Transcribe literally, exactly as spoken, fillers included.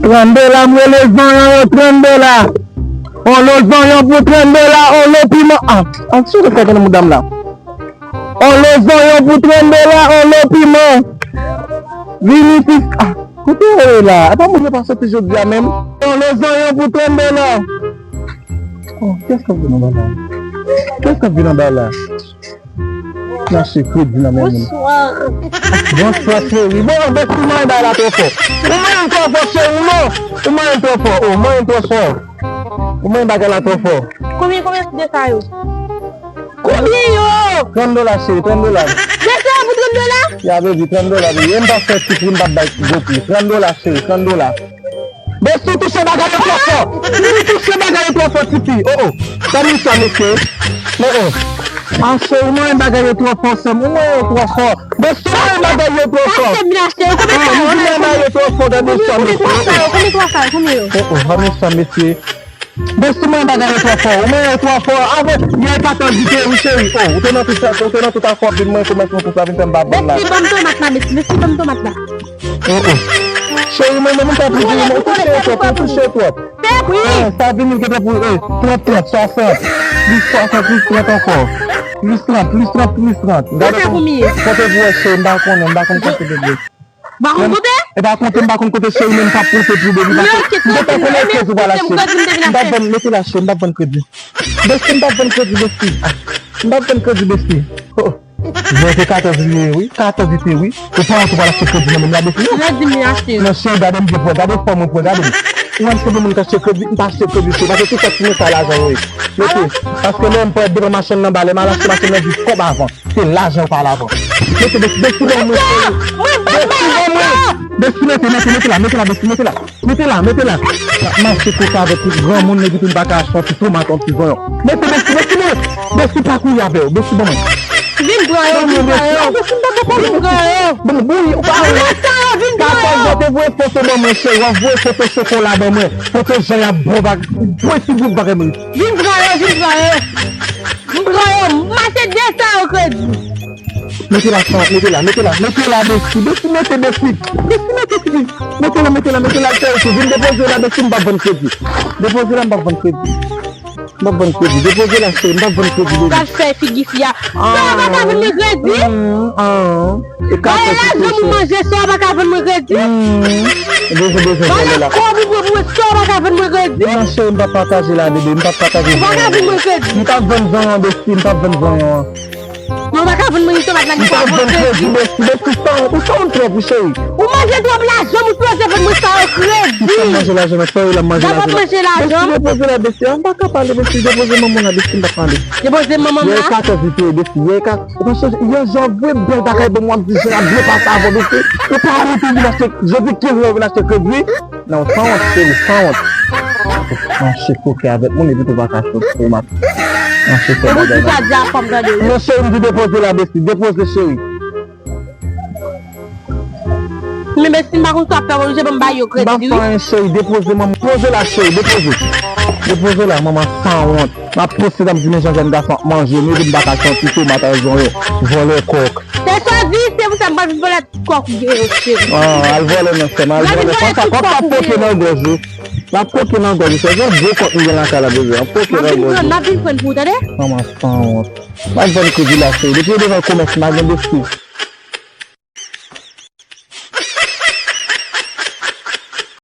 Trant dola, m rele zanyon yo, trant dola. On lo zanyon pou trant dola, on lo piman. Ah, ah, sou sa gen nan mouda m la. On lo zanyon pou trant dola, on lo piman. Vin isit. Ah, kote w ye la? Apa moun yo pa soti jodi a menm? On lo zanyon pou trant dola. Oh, kiyès k ap vin anba la? Kiyès k ap vin anba la? Mache kredi nan men moun. Bonswa. Bonswa, cheri. Bon, bèsi, ou manyen bagay la twò fò. Ou manyen l twò fò, cheri, non. Ou manyen l twò fò. Oh, ou manyen l twò fò. Ou manyen bagay la twò fò. Konbyen, konbyen de sa yo? Konbyen yo? Trant dola, cheri, trant dola. De sa pou trant dola? Ya, baby, trant dola, baby. E m pa fè ti pri, m pa bay gwo pri. Trant dola, cheri, trant dola. Bèsi, ou touche bagay yo twò fò. Ou touche bagay yo twò fò, tifi. Oh, oh. Gade sa, mesye. Oh, oh. Ah, cheri, ou manyen bagay yo twò fò, sè m. Ou manyen yo twò fò. Bèsi, ou manyen bagay yo twò fò. Achte m vin achte yo. Konbyen sa yo? Ah, ou manyen bagay yo twò fò, gade sa, mesye. Konbyen sa yo? Konbyen sa yo? Konbyen yo? Oh, oh, gade sa, mesye. Bèsi, ou manyen bagay yo twò fò. Ou manyen yo twò fò. Avan, yè katòz ite, wi, cheri. Oh, ou te nan tout sa, ou te nan tout afè, vin manyen komès mwen konsa, vin fè m pa bon la. Bèsi, ban m tomat la, bèsi. Bèsi, ban m tomat la. Oh, oh. Cheri, mwen menm, m pa pou di, mwen touche twòp, mwen touche twòp. Fè pri. Ah, sa vini gentan pou, eh, trant, trant, swasant. Plis swasant, plis trant ankò. Plis trant, plis trant, plis trant. Gade kote pou m ye. Kote pou w ye, cheri, m pa konnen, m pa konn kote pou m ye. Ba konn kote? E pa konte, m pa konn kote, cheri, men m pa pote pou w, baby. M gentan konnen kredi w pral achte. M pa vann, mete la, cheri, m pa vann kredi. Bèsi, m pa vann kredi, bèsi. Ah, m pa vann kredi, bèsi. Oh. Bon, se katòz li ye, wi. Katòz li te, wi. Ou pa wont ou pral achte kredi nan men m la, bèsi, non? Kredi m achte. Non, cheri, gade m byen pran. Gade fò mwen pran, gade m. Ou wè m se pou moun k achte kredi, m pa achte kredi, cheri. Paske tout sa ki nan sa lajan yo ye. Mete. Paske lè m pran devan machann nan ba, lè m al achte machann nan, di kòb avan. Se lajan yo pale avan. Mete, bèsi, bèsi, ban mwen, cheri. Bèsi, ban mwen. Bèsi, mete, mete, mete la, mete la, bèsi, mete la. Mete la, mete la. M ap mache kote avèk tout granmoun, nèg ki pa ka achte yon ti tomat, yon ti zonyon. Mete, bèsi, bèsi, mwen. Bèsi, pa kouri avè yo. Bèsi, ban mwen. Vin pran yo, vin pran yo. Vin pran yo. Bon, bon, ou pa wè. Vin pran yo. Katòz, ou te voye foto ban mwen, cheri. W ap voye foto chokola ban mwen. Foto jan y ap bon bag. Voye ti bout bagay mwen. Vin pran yo, vin pran yo. M pran yo, m achte de sa yo kredi. Mete la, Frank, mete la, mete la, mete la, bèsi, bèsi, mete, bèsi, bèsi, mete, bèsi. Mete la, mete la, mete la, cheri, vin depoze la, bèsi, m p ap vann kredi. Depoze la, m p ap vann kredi. M p ap vann kredi. Depoze la, cheri, m p ap vann kredi, bèbi. Pral fè figi fi a. Sa pa ka vann mwen kredi? Mm, ah. E ka fè lajan pou manje, sa pa ka vann mwen kredi? Mm. Bezwen, bezwen vòlè la. Kòb ou pran pou mwen, sa pa ka vann mwen kredi? Non, cheri, m p ap pataje la, bebe, m p ap pataje. Ou pa ka vann mwen kredi? M p ap vann zanyon, bèsi, m p ap vann zanyon an. Mwen pa ka vann mwen tomat la. M pa vann kredi, bèsi, bèsi, sa, ou sa w twòp, wi, cheri. Ou manje twòp lajan, ou sipoze vann mwen sa yo kredi. Ou pa manje lajan nan, fè yo la manje lajan. Manje lajan. Bèsi, depoze la, bèsi, m pa ka pale, bèsi, depoze manman la, bèsi, m pa pale. Depoze manman la? Yè katòz li te ye, bèsi, yè ka, ou pa sonje, yè jan w voye bèl bagay ban mwen, w ap di jan y ap byen pase avè w, bèsi. Ou pa wont ou vin achte, jodi kenz la ou vin achte kredi. Non, ou sanwont, cheri, ou sanwont. Mache koke avèk moun, epi tou pa ka sot pou mat. Mache fè bagay nan. Epi ou di sa di a fanm tande, wi. Non, cheri, m di depoze la, bèsi, depoze, cheri. Men bèsi, m pa konn sa ap fè, oblije ban m ba yo kredi, wi. M pa fè anyen, cheri, depoze, manman. Depoze la, cheri, depoze. Depoze la, manman sanwont. M ap poste, m ap di, men jan jèn gason ap manje, men epi m pa ka sot pou mat, a zonyon, vòlè kòk. Se sa w di, se pou sa m pa vin vòlè. Kòk ou gen yo, cheri. Ah, al vòlè non, sè m, al vòlè. Konsa, kòk pa pote nan gòj ou. L ap pote nan gòj ou, sè. Gen gwo kòk m gen lakay la, bebe. L ap pote nan gòj ou. M ap vin pran pou ou, tande? Manman sanwont. M ap vann kredi la, cheri. Depi yo devan komès, m pa gen bèsi.